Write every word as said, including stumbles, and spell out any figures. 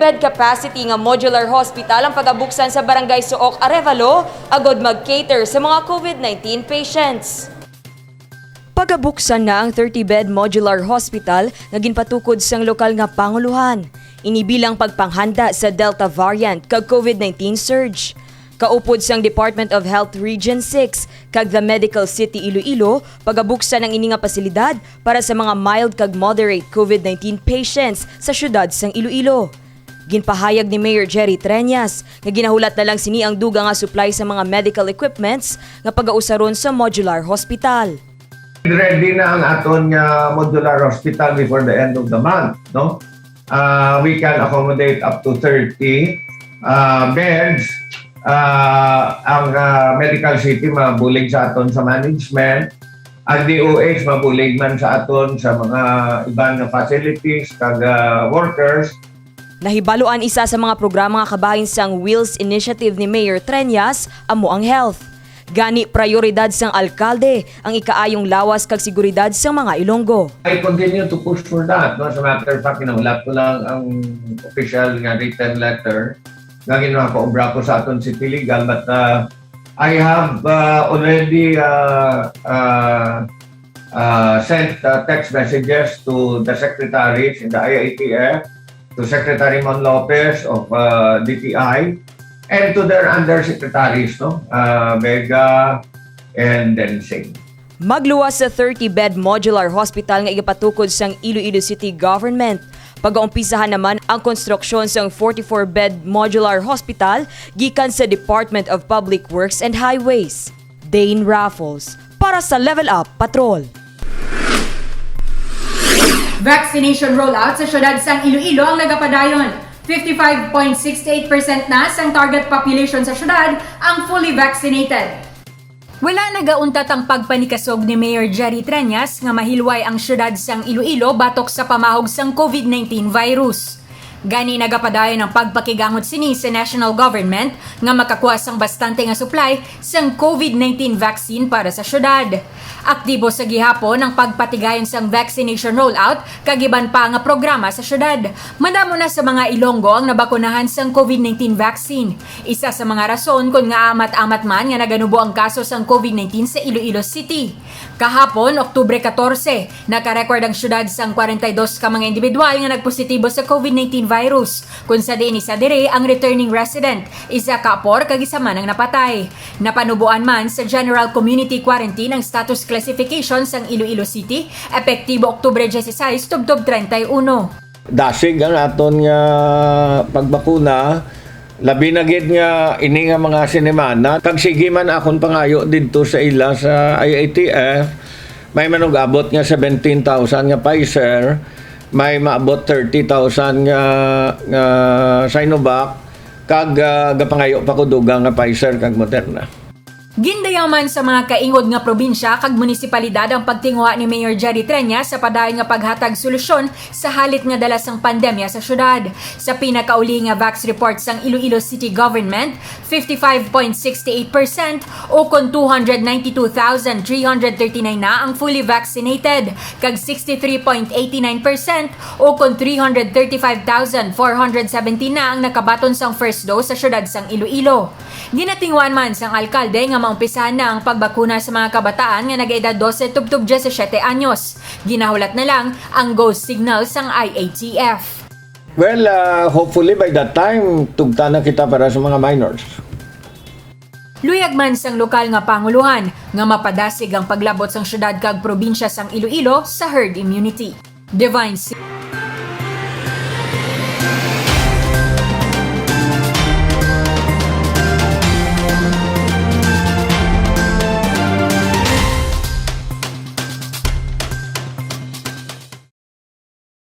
Bed capacity nga modular hospital ang pagabuksan sa Barangay Suok, Arevalo, agod mag-cater sa mga COVID nineteen patients. Pagabuksan na ang thirty-bed modular hospital nga ginpatukod sang lokal nga panguluhan. Ini bilang pagpanghanda sa Delta variant kag COVID nineteen surge. Kaupod sang Department of Health Region six kag The Medical City Iloilo, pagabuksan ang ini nga pasilidad para sa mga mild kag moderate COVID nineteen patients sa siyudad sang Iloilo. Ginpahayag ni Mayor Jerry Treñas nga ginahulat na lang sini ang dugang nga supply sa mga medical equipments nga pagausaron sa modular hospital. Ready na ang aton nga modular hospital before the end of the month, no? Uh, we can accommodate up to thirty uh, beds. Uh, ang uh, Medical City mabulig sa aton sa management. Ang D O H mabulig man sa aton sa mga iban nga facilities kag uh, workers. Nahibaluan isa sa mga programa nga kabahin sang Wheels Initiative ni Mayor Treñas amo ang health. Gani, prayoridad sang alkalde ang ikaayong lawas kag seguridad sang mga Ilonggo. I continue to push for that. No? As a matter of fact, kinahulat ko lang ang official nga written letter nga ginpapaubra ko sa aton City Legal, but uh, I have uh, already uh, uh, uh, sent uh, text messages to the secretaries in the I I T F, to Secretary Mon Lopez of uh, D T I, and to their undersecretaries, no, uh, Vega and Densing. Magluwas sa thirty-bed modular hospital nga igapatukod sang Iloilo City Government. Pagaumpisahan naman ang konstruksyon sang forty-four-bed modular hospital gikan sa Department of Public Works and Highways. Dane Raffles, para sa Level Up Patrol. Vaccination rollout sa siyudad sang Iloilo ang nagapadayon. Fifty-five point six eight percent na sang target population sa siyudad ang fully vaccinated. Wala nagauntat ang pagpanikasog ni Mayor Jerry Treñas nga mahilway ang siyudad sang Iloilo batok sa pamahog sang COVID nineteen virus. Gani, nagapadayon ang pagpakigangot sini sa national government nga makakuha sang bastante nga supply sang COVID nineteen vaccine para sa siyudad. Aktibo sa gihapon ang pagpatigayon sang vaccination rollout kag iban pa nga programa sa siyudad. Madamo na sa mga Ilonggo ang nabakunahan sang COVID nineteen vaccine. Isa sa mga rason kon ngaa amat-amat man nga naganubo ang kaso sang COVID nineteen sa Iloilo City. Kahapon, Oktubre katorse, naka-record ang siyudad sang kwarenta y dos ka mga individual nga nagpositibo sa COVID nineteen virus, kun sa diin isa diri ang returning resident, isa ka apor kag isa man ang napatay. Napanuboan man sa General Community Quarantine ang status classification sang Iloilo City, epektibo Oktubre dieciséis tubtob treinta y uno. Dasig ang aton nga pagbakuna, labi na gid nga ini nga mga sinimana. Kag sige man akon pangayo didto sa ila sa I A T F, may manug-abot nga seventeen thousand nga Pfizer, may maabot thirty thousand nga, nga Sinovac, kag ah, gapangayo pa ko dugang nga Pfizer kag Moderna. Gindayaw man sa mga kaingod nga probinsya kag munisipalidad ang pagtinguha ni Mayor Jerry Treñas sa padayon nga paghatag solusyon sa halit nga dala sang pandemya sa syudad. Sa pinakauli nga vax report sang Iloilo City Government, fifty-five point six eight percent o kon two hundred ninety-two thousand three hundred thirty-nine na ang fully vaccinated, kag sixty-three point eight nine percent o kon three hundred thirty-five thousand four hundred seventeen na ang nakabaton sang first dose sa syudad sang Iloilo. Ginatinguhan man sang alkalde nga maumpisahan na ang pagbakuna sa mga kabataan nga nagaedad dose tubtob diyesisiete anyos. Ginahulat na lang ang go signal sang I A T F. Well, ah, hopefully by that time, tugta na kita para sa mga minors. Luyag man sang lokal nga pangulohan nga mapadasig ang paglabot sang syudad kag probinsya sang Iloilo sa herd immunity. Divine Si-